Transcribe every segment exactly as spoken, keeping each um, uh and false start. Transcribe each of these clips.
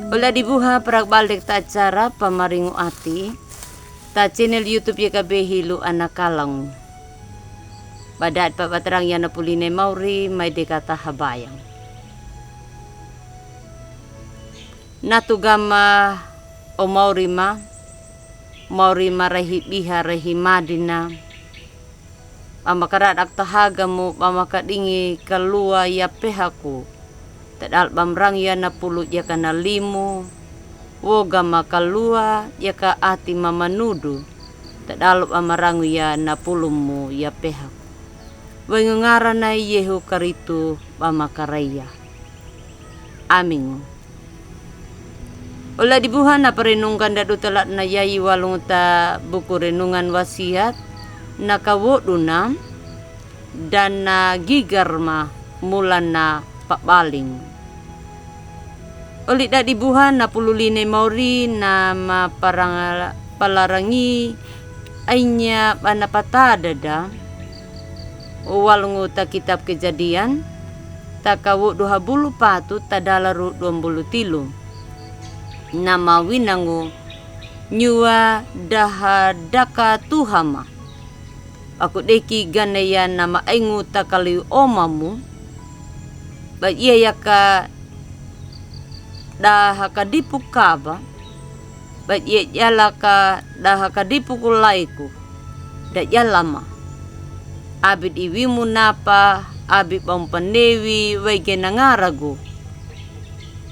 Olda dibuha, paragbalek ta acara Pamaringu Ati ta channel YouTube yaka behilu ana kalangu. Bada'at pa batarang yana puline mauri mai deka ta habayang. Natu gama o mauri ma, mauri ma rahi biha rahi madina. Ba ma karadak tahaga mu ba ma kadingi kalua ya pehaku. Tadal ba ma rangu ya na pulu yaka na limu. Wo gama kalua yaka ati ma manudu. Tadal ba ma rangu ya na pulu mu ya pehaku. Wengu ngarana Yehu Karitu ba ma karaiya. Amingu. Olda dibuha na parenungan da duta latna yayi walungu ta buku renungan Wasiat, na kawoduna, dana gigar ma mula na pabaling. Oli da dibuha na pulu line mauri na ma parang-, palarangi ainya ba na patadada. Walungu ta kitab Kejadian, ta kawodu habulu patu tadala ru dua bulu tilu. Na ma winangu nyua daha daka tuha ma. Ba ku deki gane ya na ma aingu ta kaliwi oma mu. Ba iya yaka daha kadipu kaba. Ba iya yalaka daha kadipu ku laiku. Da yalama. Abi di wimu napa, abi ba mu panewi waige na ngaragu.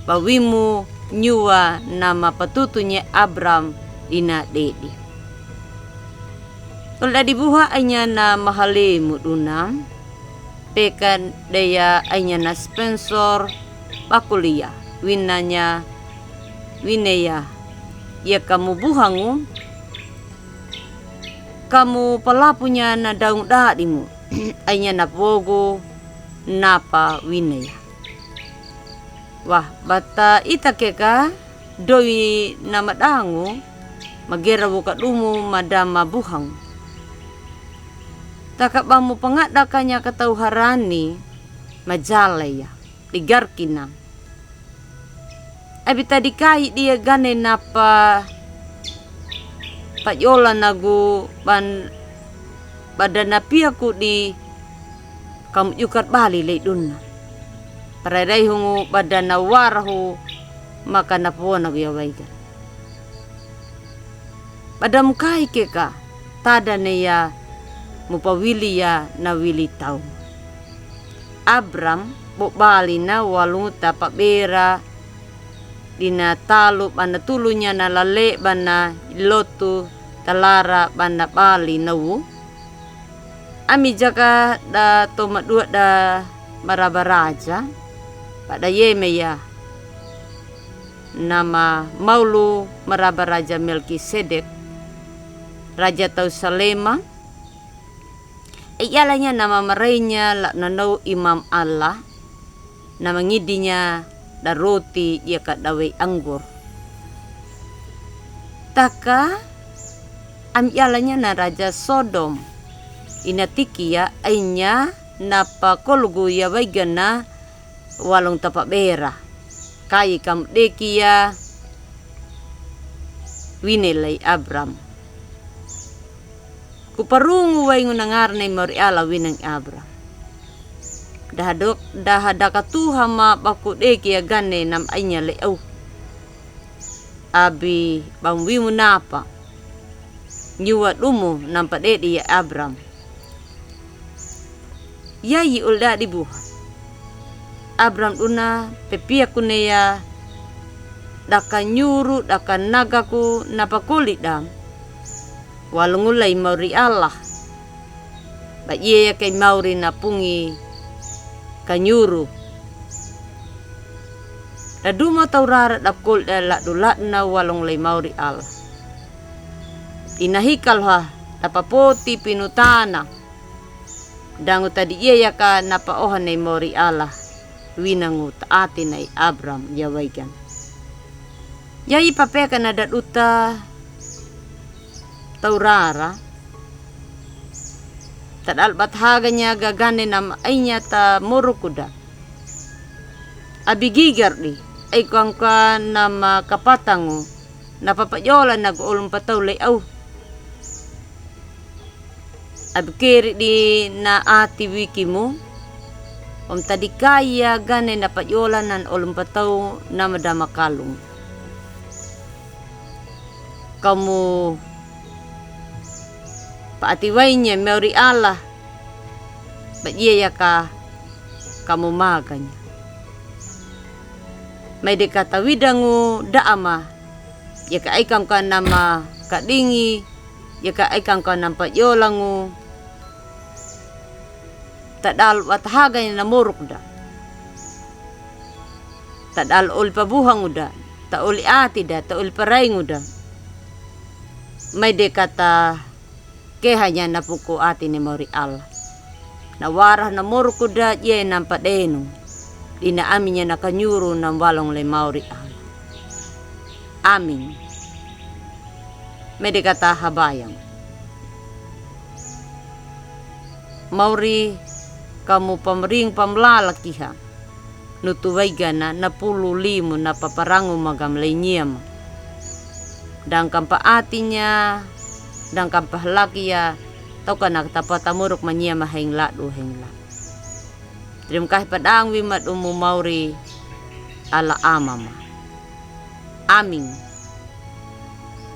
Ba wimu nyua na ma patutu nye Abram ina dedi. Olda dibuha ainya na mahale muduna. Pekan deya ainya na Spencer bakulia. Winanya, wineya. Yaka mu buhangu. Kamu palapunya na daung dadimu. Ainya na pogu napa wineya. Wah, bata ita keka dowi na madangu, magera wuka dumu madama buhangu. Taka ba mu pangadakanya katau harani, majaleya, digarkina. Abi tadi kai dia gane napa pajola nagu ban badana piaku di kamu jukar bali lei dunna. Parairai hungu badana warahu maka na pona gu ya waiga. Bada mu kai keka, tadane ya, mu pawili ya na wili tau. Abram, bo bali na walungu ta pabera, dina talu bana tulunya na lale bana lotu talara bana bali na wu. Ami jaka da to madua da maraba raja, pada yeme ya. Nama maulu maraba raja Melkisedek, raja tau Salema. E yalanya nama marainya la nanau imam Allah, nama ngidinya da roti yaka da wei anggur. Taka am yalanya na raja Sodom. Ina tiki ya ainya napa kolugu ya waigana walung tapa bera. Kai kam deki ya wine lei Abram. Ku parungu waingu nangarne mauri Allah winang Abram. Daha dok, daha daka tuha ma baku deki ya gane nam ainya lei au. Abi bam wimu napa. Nyua dumu nampa dedi ya Abram. Yayi ulda dibuha. Abram duna pepiaku neya daka nyuru daka nagaku napa koli dam. Walungu lei mauri Allah. Ba iye ya kai mauri na pungi kanyuru. Da duma tau rara dap koli da ladu ladna walungu lei mauri Allah. Ina hikal ha dapa poti pinutana. Dangu tadi iye yaka napa oha nei mauri Allah. Winangu taati nai Abram ya waigan. Yayi papeka na daduta tau rara. Tadal bat haganya gagane nam ainya ta morukuda. Abi gigar di. Ai kangka nama kapatangu na papajola na go olumpatau lei au. Abikeri di na ati wikimu. Om tadikaia gane na pajola na olumpatau nama damakalung. Kamu paati wainya mauri Allah. Bajia yaka kamu maganya. Mai de kata widangu da'ama. Yaka ai kangka nama kadingi. Yaka ai kangka nama pajolangu. Tadal watahaganya na moruk da. Tadal oli pabuhangu da. Ta oli ati da, ta oli paraingu da. Mai de kata kehanya na puku ati ni mauri Allah. Na wara na moruk da jie na padenu. Dina aminya na kanyuru na walong le mauri Allah. Amin. Mai de kata habayang. Mauri kamu pamring pamlala kiha. Nutu waiga na na pulu limu na paparangu magam lei niama. Dangkam pa atinya, dangkam pa halakia, toka na tapa tamuruk ma niama heng ladu heng ladu. Terima kasih padang wi madumu mauri ala amama. Amin.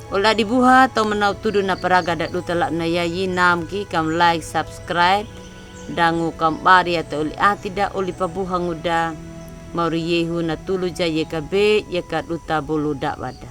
Ola dibuha to menau tudu na paraga da duta la na yayi nam ki kam like, subscribe, dangu kam bari ata oli ati da oli pabuhangu da. Mauri yehu na tulu ja yeka be yeka duta bulu da wada.